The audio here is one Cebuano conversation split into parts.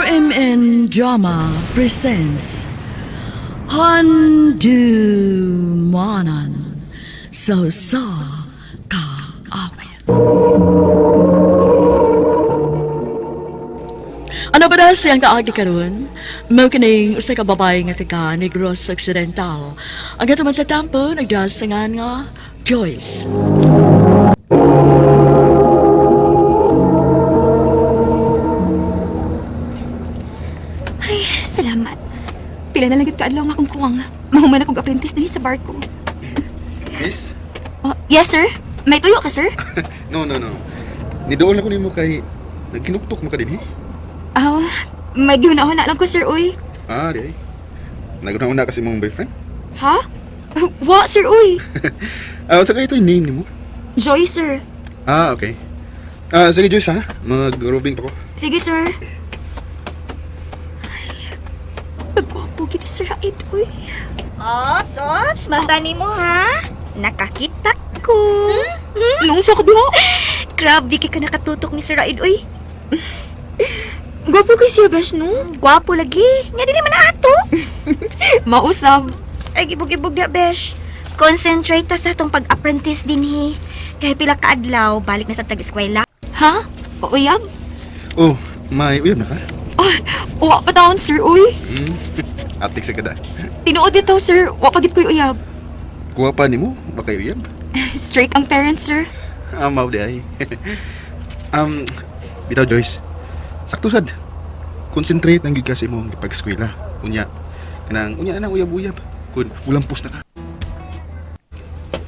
RMN Drama presents Handumanan sa sa Kaawit. Ano ba na siyang kaagi karon? Mao kining usa ka babae nga taga Negros Occidental. Ang atong magtatampo nagdasangan nga Joyce. Ay, salamat. Pila na lang gyud kaadlaw nga akong kuwang. Mahuman akong apprentice dinhi sa barko. Miss? Oh, yes, sir. May tuyo ka, sir? No, no, no. Nidool ako nimo kay nagkinuktok mo ka din, eh. Ah, may gihuna-huna lang ko, sir, uy. Ah, di ay. Naguna-una kasi mong boyfriend. Ha? Wa, sir, uy. Ah, unsa kay ito yung name nimo? Joy, sir. Ah, okay. Ah, sige Joyce ha. Mag-roving pa ko. Sige, sir. Ay, pagwapo gid sir Raid, uy. Ops, ops, mata nimo ha. Nakakita ko. Nung sa kabiho. Grabe kay ka nakatutok ni Sir Raid uy. Gwapo kay siya, besh, no? Gwapo lagi. Nga dili man ato. Mausab. Ay gibog-ibog na besh. Concentrate ta sa atong pag-apprentice dinhi. Kay pila ka adlaw balik na sa tag-eskwela. Ha? Uyab? Oh, may uyab na ka? Oh, wa pa taon, sir, uy. Hmm. Atik sa kada. Tinuod dito, sir. Wa pa gid ko'y uyab. Kuha pa nimo, baka uyab. Straight ang parents, sir. Ah, mao di ay. um, bitaw Joyce. Sakto sad. Concentrate nang gyud ka sa imong pag-eskwela. Unya kanang unya na nang uyab-uyab. Kun ulampos na ka.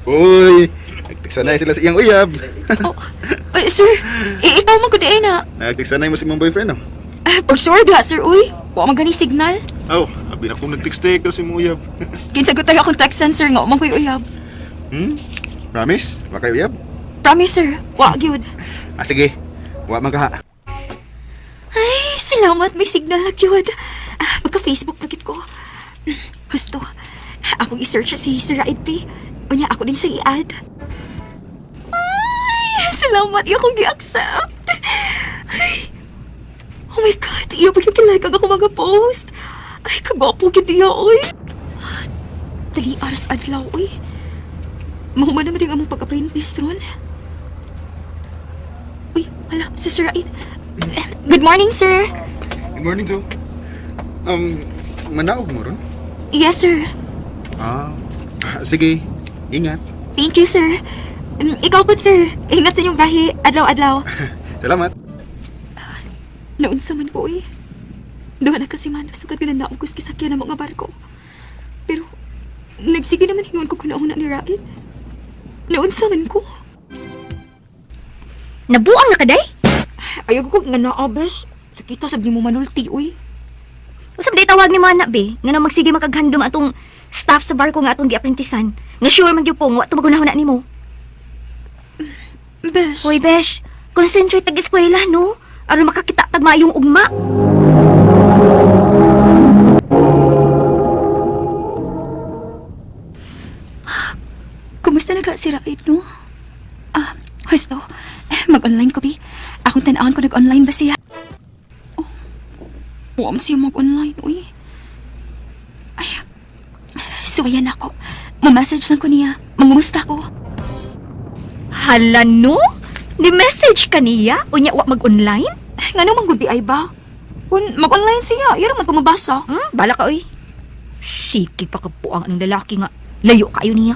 Uy, nagtigsanay sila sa iyang uyab. Oh, ay, sir, ikaw man gud na. Nagtigsanay mo sa imong boyfriend, no? Ah, pag sure diha, sir, uy. Wa man gani signal. Oh, abi na kong nag-text sa imong uyab. Kinsagot tayo akong text sir nga wa man ko'y uyab. Hmm? Promise? Wa kay uyab? Promise, sir. Wa gyud. Ah, sige. Wa man ka. Ay, salamat may signal na gyud. Ah, magka-Facebook na gid ko. Gusto. Akong i-search si Sir Raid P. Unya, ako din siyang i-add. Ay, salamat. Iya akong gi-accept. Ay, oh my God, iya pa yung kilike ang ako mga post. Ay, kagwapo gid niya, oy. Dali aras adlaw, oy. Mahuman naman yung among pag-apprentice ron. Uy, hala, si Sir Raid. Good morning, sir. Good morning, Joe. Manaog mo ron? Yes, sir. Ah, sige. Ingat. Thank you, sir. Ikaw po, sir. Ingat sa inyong bahi. Adlaw-adlaw. Salamat. Naunsa man ko, eh. Duha na kasi man, sugad ka na naugos kisakyan ang mga barko. Pero, nagsige naman hingon ko kung nauna ni Raid. Naunsa man ko. Nabuang na kaday? Ayaw ko nga naabesh. Sakita sab nimo manulti, uy. Usab day tawag ni mga anak be. Nga na magsige makaghandom atong staff sa barko nga atong giaprentisan. Nga sure man gyud ko nga wa tumagunahon na nimo. Besh. Hoy besh, concentrate tag eskwela no. Aron makakita tag maayong ugma. Kumusta na ka si Raid, no? Ah, husto. Mag-online ko, bi. Akong tan-awon ko nag-online ba siya? Oh, wa man siya mag-online, uy. Ay, suwayan ako. Ma-message lang ko niya. Mangumusta ko. Hala no? Ni message ka niya? Unya wa mag-online? Nga naman gud di ay ba? Kung mag-online siya, iya man ko mabasa. Hmm, bala ka oy. Sige pa kabuang ang lalaki nga. Layo kayo niya.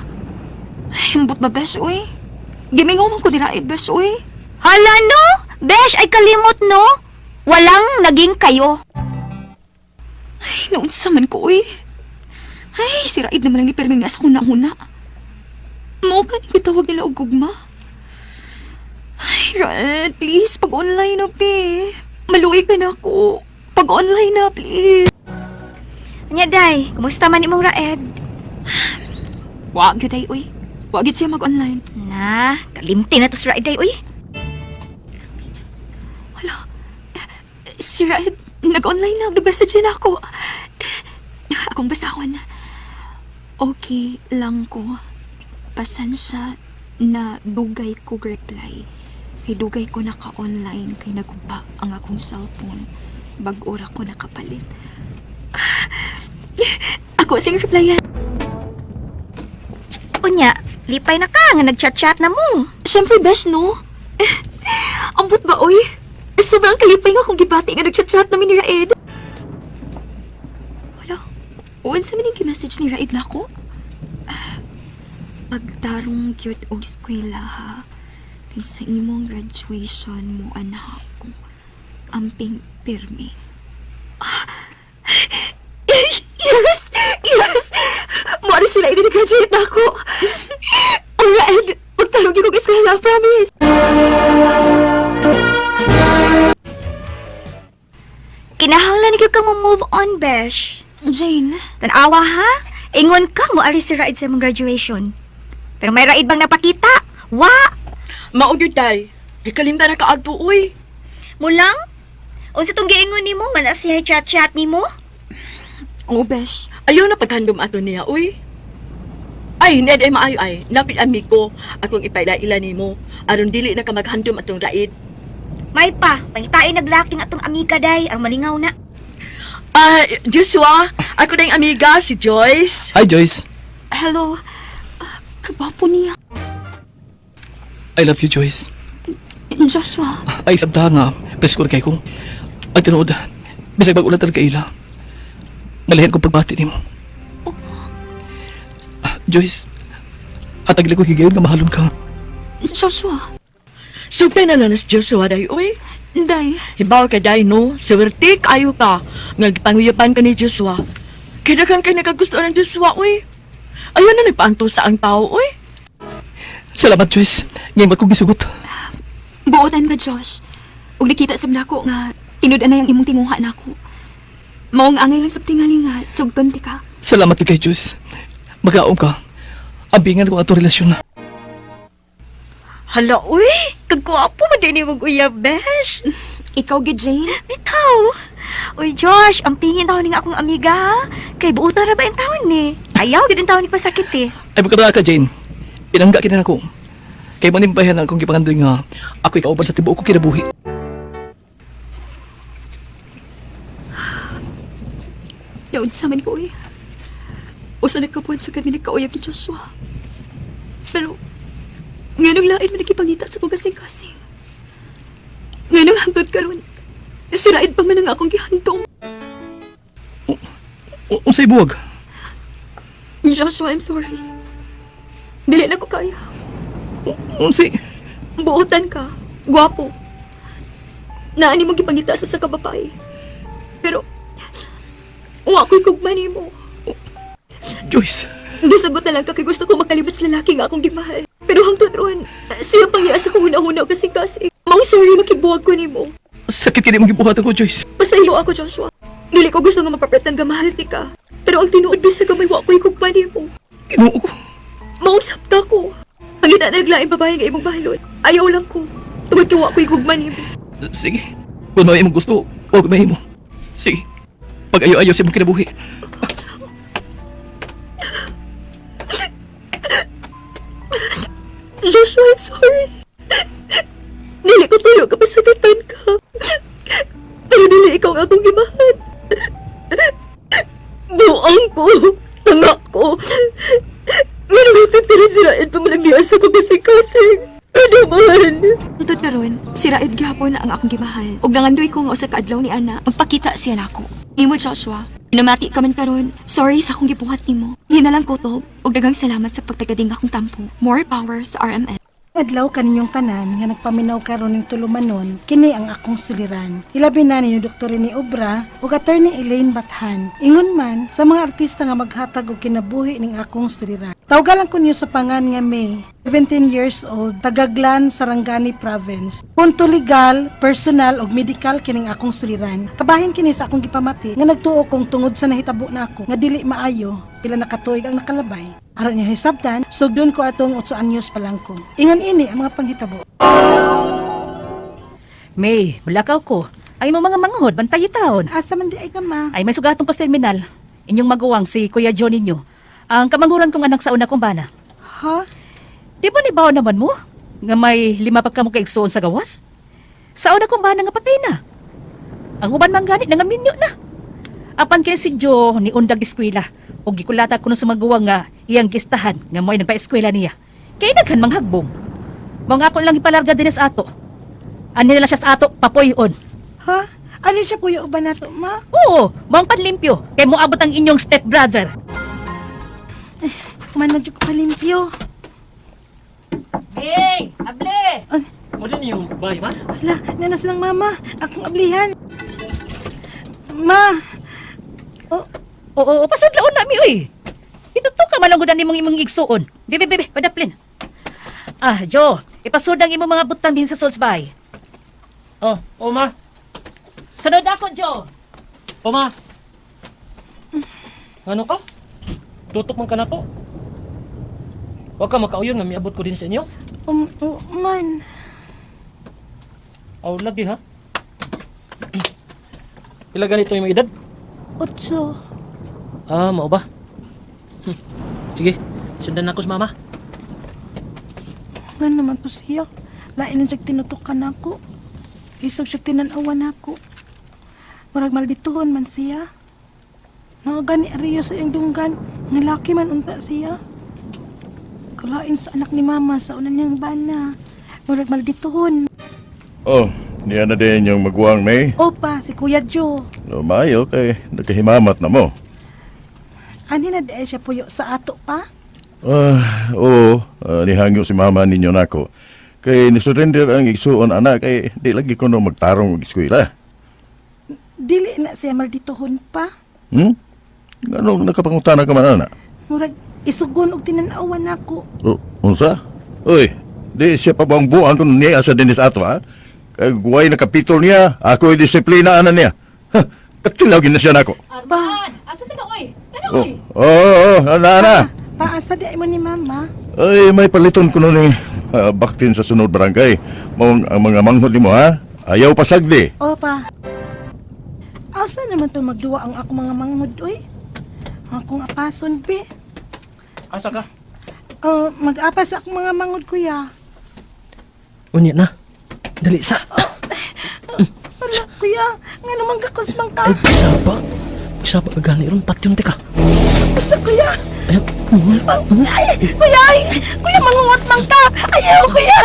Ay, ambot ba, besh, uy? Gimingaw man ko ni Raid, besh, uy. Hala no? Besh ay kalimot no? Walang naging kayo. Ay, naunsa man ko, uy. Ay, si Raid naman lang ni Perming nasa huna-huna. Mao ka ni gitawag nila og gugma. Ay, Raid, please, pag-online na, pe. Maluwi ka na ako. Pag-online na, please. Anya day, kumusta man imong Raed? Wa gyud ay, uy. Wa gyud siya mag-online. Na, kalimti na to si Raed day uy. Wala. Si Raid, nag-online na. Nag-message na ako. Akong basahon. Okay lang ko. Pasensya na dugay ko reply. Kay dugay ko naka-online kay naguba ang akong cellphone. Bag-ora ko nakapalit. Ako sing replyan. Unya, lipay na ka nga nagchat-chat na mo. Siyempre, besh, no? Ambot ba, oy? Sobrang kalipay nga kung gibati nga nagchat-chat namin ni Raed. Wala. Uwan sa maning message ni Raed nako? Ah, pagtarong gyud og eskwela ha. Kay sa imong graduation mo anak ko. Amping pirmi. Ah, yes! Yes! Mori sila i-graduate na ako. Ang Raed, magtarong gyud og eskwela, promise. Kinahanglan gyud ka mo move on, besh. Jane, Tanawa ha? Ingon ka mo ari si Raid sa imong graduation. Pero may Raid bang napakita? Wa! Mao gyud day. Gikalimtan na kaadto uy. Mulang? Unsa tong giingon nimo nga na siya chat-chat nimo? Oo, besh. Ayaw na paghandom ato niya uy. Ay, ned ay maayo ay. Napit amigo akong ipaila-ila nimo aron dili na ka maghandom atong raid. May pa, pangitain naglaking atong amiga day, ang malingaw na. Ah, Joshua, ako na yung amiga si Joyce. Hi Joyce, Hello. Ah, kabapo niya. I love you Joyce. Joshua, Ay sabta nga, preskor kay ko. Ay tinuod, bisag bag-ulan talaga ila. Nalihan ko pagbati nimo. Ah, Joyce, hatag ko higayon nga mahalon ka. Joshua. Sugtay na lang na si Joshua day uy. Day, Hibaw ka day no, swerte kayo ka. Nga gipanguyapan ka ni Joshua. Kaya daghan kay nakagusto ng Joshua uy. Ayaw na nagpaanto sa ang tao uy. Salamat Joyce, ngayon ba't kong gisugot? buotan ka, Josh. Ug nakita sa nako nga tinud na yung imong tinguha nako. Maong angay lang sa tingali nga, sugton ti ka. Salamat kay Joyce. Magaom ka. Ambingan ko ato relasyon. Hala uy, kagwapo man din imong uyab, besh. Ikaw gid, Jane? Bitaw. Uy Josh, ang pingin taon ning akong amiga ha. Kay buutan ra ba ang taon ni? Ayaw gid ang taon ni pasakit eh. Ay magkabra ka Jane. Pinangga kita nako. Kay manimbayan lang akong gipangandoy nga ako'y kauban sa tibuok ko kinabuhi. Naon sa man ko, uy. Usa nagkapuan sa kami nagkauyab ni Joshua. Pero, nganong lain man nagkipangita sa kong kasing-kasing. Nganong hangtod karon, siraid pa man ang akong gihandom. Unsay buwag? Joshua, I'm sorry. Dili na ko kaya. Unsay? Buotan ka. Gwapo. Naani mo gipangita sa sa kababae. Pero, wa ko'y kugma nimo. Joyce. Gisagot na lang ka kay gusto ko makalibot sa lalaki nga akong gimahal. Pero hangtod ron, siya pang sa kong una-una kasi kasi. Mau sorry makigbuwag ko nimo. Sakit kini mong gibuhatan ko, Joyce. Pasaylo ako, Joshua. Dili ko gusto nga mapapretang gamahal ti ka. Pero ang tinuod bisa gamay wa ko'y kugma nimo. Ginoo ko. Mausap ta ko. Ang gita na naglaing babae nga imong bahalon. Ayaw lang ko. Tungod kay wa ko'y gugma nimo. Sige. Kung may imong gusto, huwag may mo. Sige. Pag ayo-ayo sa imong kinabuhi. Joshua, I'm sorry. Dili ko tuyo kapasakitan ka. Pero dili ikaw ang akong gimahal. Buang ko. Tanga ko. Minutin ka rin si Raed pa managdiwas ako kasing-kasing. Ano man? Tutod karon, si Raed gihapon ang akong gimahal. Ug nangandoy ko nga usa ka adlaw ni Ana, magpakita siya nako. Imo Joshua, namati ka man karon. Sorry sa akong gibuhat nimo. Hinalang ko to ug daghang salamat sa pagtagading akong tampo. More power sa RMN. Adlaw kaninyong tanan nga nagpaminaw karon ning tulumanon kini ang akong suliran. Ilabi na ninyo Dr. Rene Obra ug Attorney Elaine Bathan. Ingon man sa mga artista nga maghatag og kinabuhi ning akong suliran. Tawgalan ko niyo sa pangan nga May, 17 years old, tagaglan Sarangani Province. Punto legal, personal ug medical kining akong suliran. Kabahin kini sa akong gipamati nga nagtuo kong tungod sa nahitabo nako nga dili maayo pila na katuig ang nakalabay. Aron niya hisabtan, sugdon ko atong 8 anyos pa lang ko. Ingon ini ang mga panghitabo. May, mulakaw ko. Ang imong mga manghod, bantayo taon. Asa man di ay ka ma? Ay, may sugatong ko sa terminal. Inyong maguwang si Kuya John ninyo. Ang kamanghuran kong anak sa una kong bana. Ha? Di ba nibaw naman mo? Nga may 5 pa ka mo kaigsuon sa gawas? Sa una kong bana nga patay na. Ang uban man gani nangaminyo na. Apan kini si Joe ni undag eskwela ug gikulata kuno sa maguwang nga iyang gistahan nga mo'y nagpa-eskwela niya. Kay daghan manghagbong. Mao nga ako lang ipalarga dinhi sa ato. Ani nila siya sa ato papuy-on. Ha? Ano siya puyo ba nato, ma? Oo, mao ang panlimpyo kay moabot ang inyong stepbrother. Man na ko kalimpyo. Hey, able. Mo din yung bay ba? Hala, nanas lang mama. Akong ablihan. Ma! Oh, Oo, oo, pasudlaon na mi oy. Ituto ka man ang gudan nimong imong igsuon. Bebe, bebe, padaplin. Ah, Joe, ipasud ang imong mga butang din sa Solsbay. Oh, oh ma. Sunod ako, Joe. Oh ma. Ano ka? Tutok man ka na to. Wa ka makauyon nga miabot ko din sa inyo. oh, man. Aw lagi ha. Pila ganito yung edad? 8. Ah, mao ba? Sige, sundan ako sa mama. Nga naman to siya. Lain na siya tinutukan ako. Isog siya tinanawan ako. Murag maldituhon man siya. Mga gani ariyo sa iyang dunggan. Nga laki man unta siya. Kalain sa anak ni mama sa unan niyang bana. Murag maldituhon. Oh, niya na din yung maguwang May. Opa, si Kuya Joe. No, maayo kay nagkahimamat na mo. Ani na dahil siya puyo sa ato pa? Ah, oo, nihangyo si mama ninyo nako. Kay nisurrender ang igsuon anak kay di lagi ko no magtarong og eskwela. Dili na siya maldituhon pa. Nganong nakapangutana ka man ana? Murag isugon og tinanawan nako. Oh, unsa? Uy, di siya pa buang buang kung niya sa dinis ato ha? Kay guway na kapitol niya, ako disiplina ana niya. Ha, katilaw gina siya nako. Arman, asa ka na oy? Ano Oh, oy? oh, oh, ana ana. Paasa di ay mo ni mama. Ay, may paliton ko nun baktin sa sunod barangay. Mao ang mga manghod nimo ha? Ayaw pasagdi. Opa. Asa naman to magduwa ang ako mga manghod, uy? Akong apason, be. Asa ka? Mag-apas akong mga manghod, kuya. Unya na. Dali sa. Ala, kuya, nga naman kakusmang ka. Ay, bisa pa. Bisa pa gani ron patyon te ka. Sa kuya. Ay, Ay, kuya, ay, kuya, mangungot man ka. Ayaw, kuya.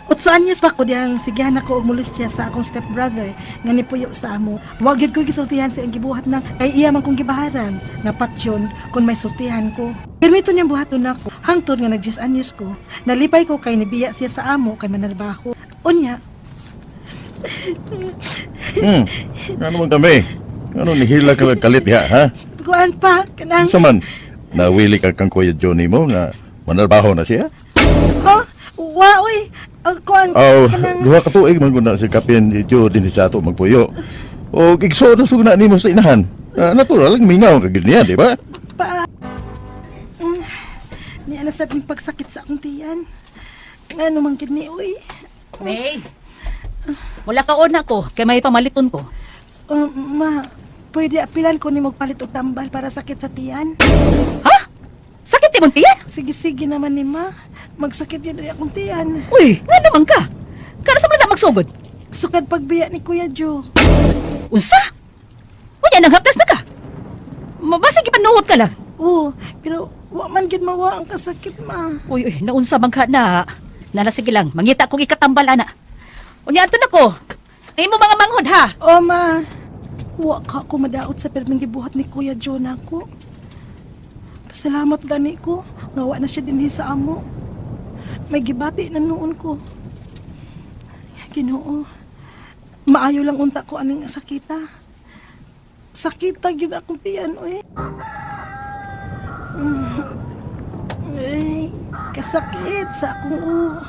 8 anyos pa ko diyang sigihan ako og molestya sa akong stepbrother nga nipuyo sa amo. Wa gyud ko gisultihan sa iyang gibuhat na kay iya man kong gibaharan nga patyon kung may sultihan ko. Permito niyang buhaton nako hangtod nga nag 10 anyos ko. Nalipay ko kay nibiya siya sa amo kay manarbaho. Unya, Ano man kami? Ano nihila ka lang kalit diha, ha? Kuan pa kanang Unsa man? Nawili ka kang Kuya Johnny mo nga manarbaho na siya? Oh, wa oy. Kuan Aw, kanang duha ka tuig man gud na si Kapin si Joe din sa ato magpuyo. O igsuon na sugna nimo sa inahan. Ah, natural lang mingaw ka gid niya, di ba? Pa. Niya na sa pagsakit sa akong tiyan. Nga naman gid ni oy. May. Wala ka una ko kay may pamaliton ko. Ma, pwede apilan ko ni magpalit og tambal para sakit sa tiyan. Ha? Sakit imong tiyan? Sige, sige naman ni ma. Magsakit yun ay akong tiyan. Uy, nga naman ka. Kada sa man magsugod. Sukad pagbiya ni Kuya Joe. Unsa? Unya nang haplas na ka. Mabasig ipanuhot ka lang. Oo, pero wa man gid mawa ang kasakit ma. Uy, uy, naunsa man ka na. Nana sige lang, mangita kong ikatambal ana. Unya ato na ko. Ang imo mga manghod ha. O ma, wa ka ako madaot sa perming gibuhat ni Kuya Joe nako. Pasalamat gani ko, nga wa na siya dinhi sa amo. May gibati na noon ko. Ginoo, maayo lang unta ko aning sakita. Sakita gyud akong tiyan, oy. Ay, kasakit sa akong ulo.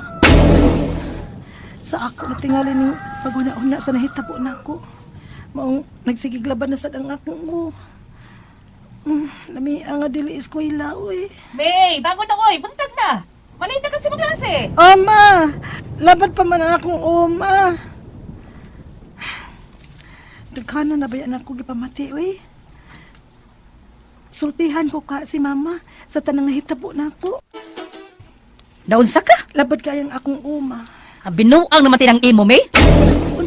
Sa ako natingali ning paghuna-huna sa nahitabo nako. Maong nagsigiglaban na sad ang akong ulo. Lami ang nga dili eskwela oy. May, bago na oy, buntag na. Malita kasi magklase. Ama, labad pa man ang akong oma. Dagkana na ba yan ako gipamati oy? Sultihan ko ka si mama sa tanang nahitabo nako. Naunsa ka? Labad kayang akong uma. Ang binuang naman tinang imo, May.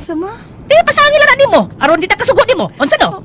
Unsa ma? Di pasangil na nimo. Aron di ta kasugo nimo. Unsa no?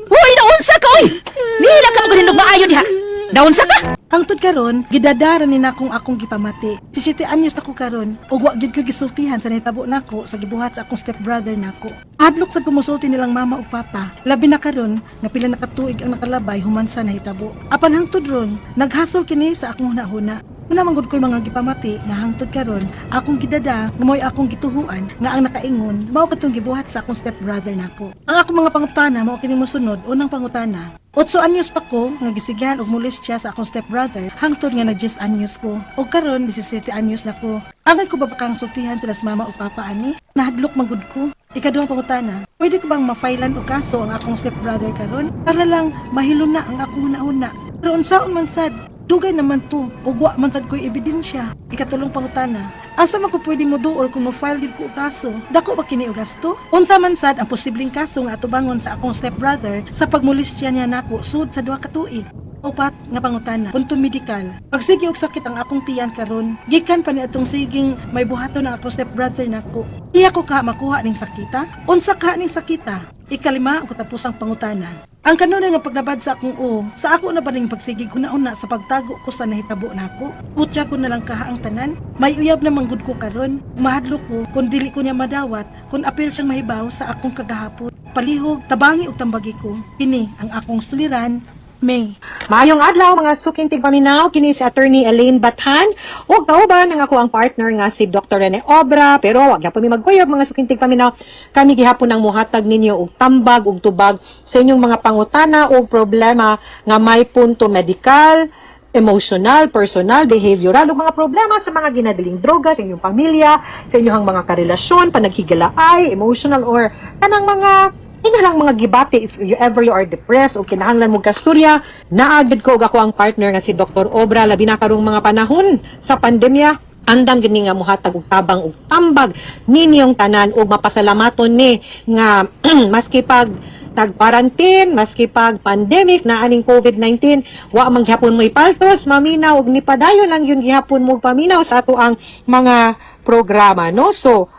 Uy, naunsa ka oy. Nila ka magahindog maayo diha. Naunsa ka? Hangtod karon, gidadara ni nakong akong gipamati. 17 anyos na ko karon, ug wa gyud ko gisultihan sa nahitabo nako sa gibuhat sa akong stepbrother nako. Hadlok sad ko mosulti nilang mama ug papa. Labi na karon nga pila na ka tuig ang nakalabay human sa nahitabo. Apan hangtod ron, naghasol kini sa akong hunahuna. Muna man gud ko'y mga gipamati nga hangtod karon akong gidada nga mo'y akong gituhuan nga ang nakaingon mao katong gibuhat sa akong stepbrother nako. Ang akong mga pangutana mao kini mosunod. Unang pangutana: 8 anyos pa ko nga gisigahan og molestya sa akong stepbrother hangtod nga nag 10 anyos ko. Og karon 17 anyos na ko. Angay ko ba kang sultihan sila sa mama o papa ani? Nahadlok man gud ko. Ikaduhang pangutana, pwede ko bang ma-filean og kaso ang akong stepbrother karon para lang mahilom na ang akong huna-huna? Pero unsaon man sad, dugay naman to, ug wa man sad ko'y ebidensya. Ikatulong pangutana, asa man ko pwede mo duol kung mo-file gyud ko og kaso? Dako ba kini og gasto? Unsa man sad ang posibleng kaso nga atubangon sa akong stepbrother sa pagmolestya niya nako sud sa 2 ka tuig? Upat nga pangutana, punto medikal. Pagsige og sakit ang akong tiyan karon, gikan pa ni atong siging may buhaton ang akong stepbrother nako. Iya ko ka makuha ning sakita? Unsa ka ning sakita? Ikalima ang katapusang pangutana. Ang kanunay nga paglabad sa akong uo, sa ako na ba ning pagsigig huna-huna sa pagtago ko sa nahitabo nako? Putya ko na lang kaha ang tanan. May uyab na manggud ko karon. Mahadlok ko kung dili ko niya madawat, kung apil siyang mahibaw sa akong kagahapon. Palihog, tabangi og tambagi ko. Kini ang akong suliran, May. Maayong adlaw mga suking tigpaminaw, kini si Attorney Elaine Bathan ug kauban ang ako ang partner nga si Dr. Rene Obra, pero wag gyapon mi magkuyog, mga suking tigpaminaw. Kami gihapon ang muhatag ninyo og tambag ug tubag sa inyong mga pangutana ug problema nga may punto medikal, emotional, personal, behavioral, ug mga problema sa mga ginadaling droga sa inyong pamilya, sa inyong mga karelasyon, panaghigalaay, emotional or kanang mga inalang mga gibati. If you ever you are depressed o kinahanglan mo kasturya, naa gyud ko ug ako ang partner nga si Dr. Obra, labi na karong mga panahon sa pandemya, andam gyud ni nga muhatag og tabang ug tambag ninyong tanan. Ug mapasalamaton ni nga maski pag nag-quarantine, maski pag pandemic na aning COVID-19, wa man gihapon mo ipaltos, maminaw ug nipadayon lang yun gihapon mo paminaw sa ato ang mga programa, no? So,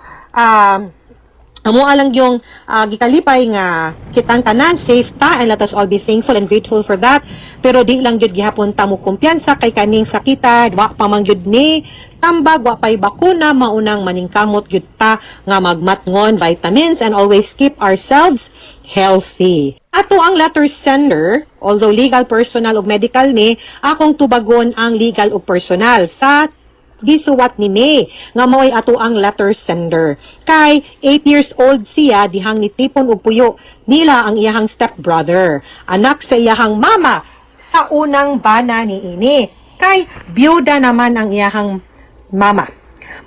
amo alang yung gikalipay nga kitang tanan safe ta, and let us all be thankful and grateful for that, pero di lang gyud gihapon ta mo kumpiyansa kay kaning sakita wa pa man gyud ni tambag, wa pay bakuna. Maunang maningkamot gyud ta nga magmatngon vitamins and always keep ourselves healthy. Ato ang letter sender, although legal, personal ug medical ni, akong tubagon ang legal ug personal sa gisuwat ni May nga mao'y ato ang letter sender. Kay 8 years old siya dihang nitipon og puyo nila ang iyahang stepbrother, anak sa iyahang mama sa unang bana ni ini. Kay byuda naman ang iyahang mama.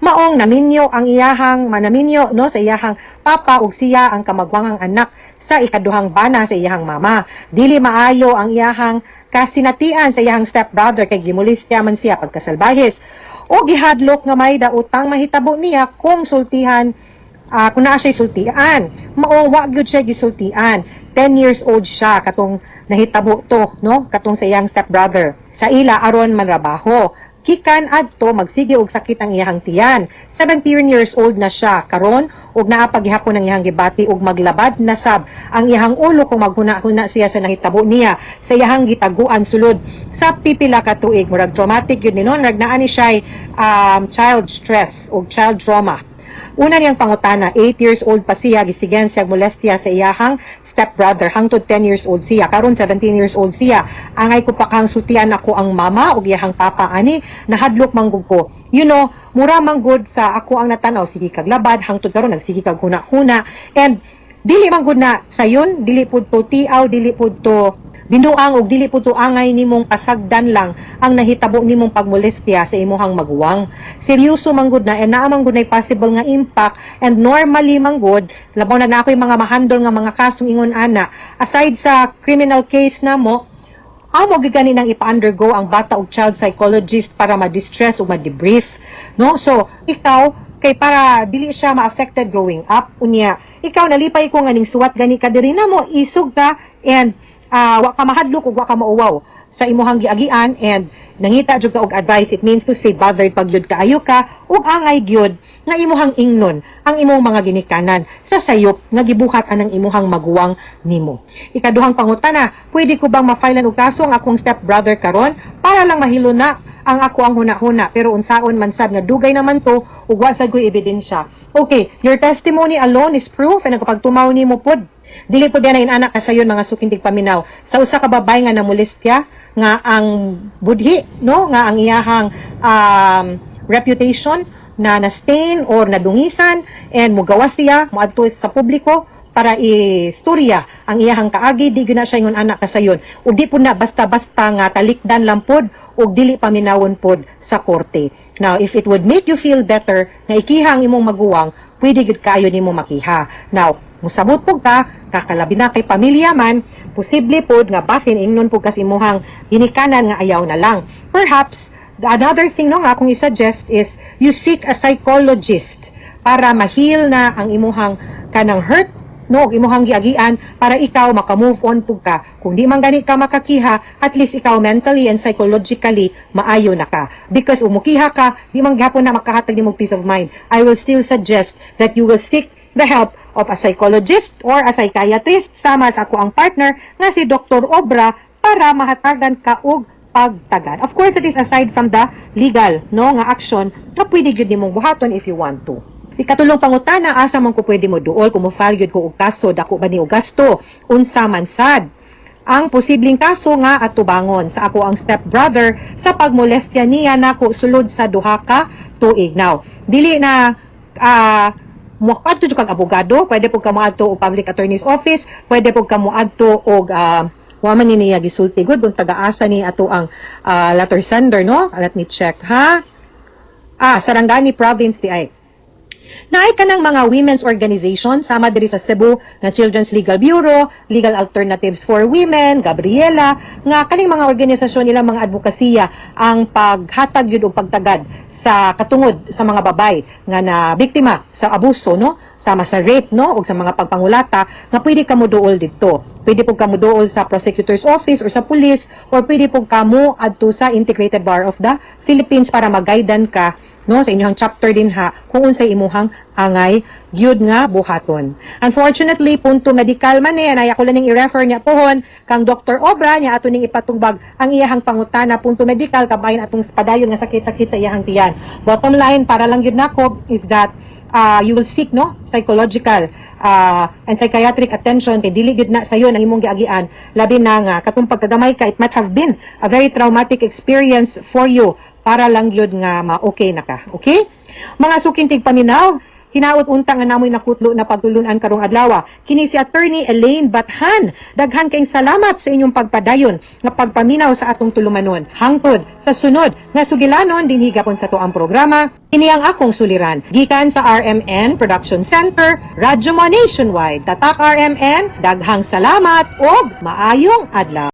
Maong naminyo ang iyahang manaminyo, no, sa iyahang papa ug siya ang kamagwangang anak sa ikaduhang bana sa iyahang mama. Dili maayo ang iyahang kasinatian sa iyahang stepbrother kay gimolestya man siya pagkasalbahis o gihadlok nga may daotang mahitabo niya kung sultihan, kung naa siya sultian. Maong wa gyud siya gisultian. 10 years old siya katong nahitabo to, no, katong sa iyang stepbrother sa ila aron manrabaho. Gikan adto magsige og sakit ang iyahang tiyan. 17 years old na siya karon ug naa pa gihapon ang iyahang gibati ug maglabad na sab ang iyahang ulo kung maghuna-huna siya sa nahitabo niya sa iyahang gitaguan sulod sa pipila ka tuig. Murag traumatic yun ni, no, murag naa ni siya child stress ug child trauma. Una niyang pangutana, 8 years old pa siya, gisigan siya molestia sa iyahang stepbrother hangtod 10 years old siya. Karon 17 years old siya. Angay ko pa kang sultian ako ang mama ug iyahang papa ani? Nahadlok man gud ko. Mura man gud sa ako ang natanaw, sige kag labad hangtod karon nagsige kag huna-huna, and dili man gud na sayon, dili pud to tiaw, dili pud to binuang og dili pud to angay nimong pasagdan lang ang nahitabo nimong pagmolestya sa imuhang maguwang. Seryoso man gud na and naa man gud nay possible nga impact. And normally man gud, labaw na na ako'y mga mahandle nga mga kasong ingon ana, aside sa criminal case namo, amo gani nang ipa-undergo ang bata og child psychologist para ma-distress o ma-debrief, no? So ikaw kay para dili siya ma-affected growing up. Unya ikaw, nalipay ko nga ning suwat gani ka diri namo, isog ka, and Wa ka mahadlok ug wa ka mauwaw sa imuhang giagian and nangita jud ka og advice. It means to say bothered pag gyud kaayo ka ug angay gyud nga imuhang ingnon ang imong mga ginikanan sa sayop nga gibuhat anang imuhang maguwang nimo. Ikaduhang pangutana, pwede ko bang ma-filean og kaso ang akong stepbrother karon para lang mahilo na ang ako ang huna-huna, pero unsaon man sad nga dugay naman to ug wa sad ko'y ebidensya? Okay, your testimony alone is proof, and ang kapag tumaw nimo pod, dili po diyan na anak kasayon, mga suking tigpaminaw, sa usa ka babay nga namolestya, nga ang budhi, no, nga ang iyahang reputation na na-stain or nadungisan, and mugawas siya, moadto sa publiko para istorya ang iyahang kaagi, di gyud na siya ingon anak kasayon ug di pud na basta-basta nga talikdan lang pod ug dili paminawon pod sa korte. Now, if it would make you feel better nga ikiha ang imong maguwang, pwede gyud kaayo nimo makiha. Now, musabot pud ka, kakalabi na kay pamilya man, posible pod nga basin ingnon pud kas imuhang ginikanan nga ayaw na lang. Perhaps, another thing, no, nga akong i-suggest is you seek a psychologist para ma-heal na ang imuhang kanang hurt, no, ug imuhang giagian para ikaw maka-move on pud ka. Kung di man gani ka makakiha, at least ikaw mentally and psychologically maayo na ka, because umukiha ka, di man gihapon na makahatag nimo peace of mind. I will still suggest that you will seek the help of a psychologist or a psychiatrist sama sa ako ang partner nga si Dr. Obra para mahatagan ka og pagtagad. Of course, it is aside from the legal, no, nga action nga pwede gyud nimong buhaton if you want to. Ikatulong pangutana, asa man ko pwede mo duol kung mo-file gyud ko og kaso, dako ba ni og gasto, unsa man sad ang posibleng kaso nga atubangon sa ako ang stepbrother sa pagmolestya niya nako sulod sa 2 ka tuig? Now, dili na moadto jud kag abogado, pwede pud ka moadto og public attorney's office, pwede pud ka moadto og wa man ni niya gisulti gud kung taga-asa ni ato ang letter sender, no? Let me check ha. Sarangani Province di ay. Naay kanang mga women's organization sama diri sa Cebu nga Children's Legal Bureau, Legal Alternatives for Women, Gabriela, nga kaning mga organisasyon, ilang mga advokasya ang paghatag yun og pagtagad sa katungod sa mga babay nga na biktima sa abuso, no, sama sa rape, no, ug sa mga pagpangulata nga pwede ka mo duol didto. Pwede pud kamo duol sa prosecutor's office or sa police, or pwede pud kamo adto sa Integrated Bar of the Philippines para magaidan ka, no, sa inyong chapter din ha kung unsay imuhang angay gyud nga buhaton. Unfortunately, punto medical man eh, ay ako lang ning i-refer niya pohon kang Dr. Obra niya ato ning ipatubag ang iyahang pangutana, punto medical kabahin atong padayon nga sakit-sakit sa iyahang tiyan. Bottom line para lang gyud nako is that you will seek, no, psychological and psychiatric attention kay dili gyud na sayon ang imong giagian, labi na nga katong pagkagamay ka, it might have been a very traumatic experience for you, para lang gyud nga ma-okay na ka. Okay, mga suking tigpaminaw, hinaot unta nga namoy nakutlo na pagtulunan karong adlaw. Kini si Attorney Elaine Bathan. Daghan kayong salamat sa inyong pagpadayon nga pagpaminaw sa atong tulumanon. Hangtod sa sunod nga sugilanon dinhi gapon sa atuang programa, Kini ang akong suliran. Gikan sa RMN Production Center, Radyo Mo Nationwide. Tatak RMN, daghang salamat ug maayong adlaw.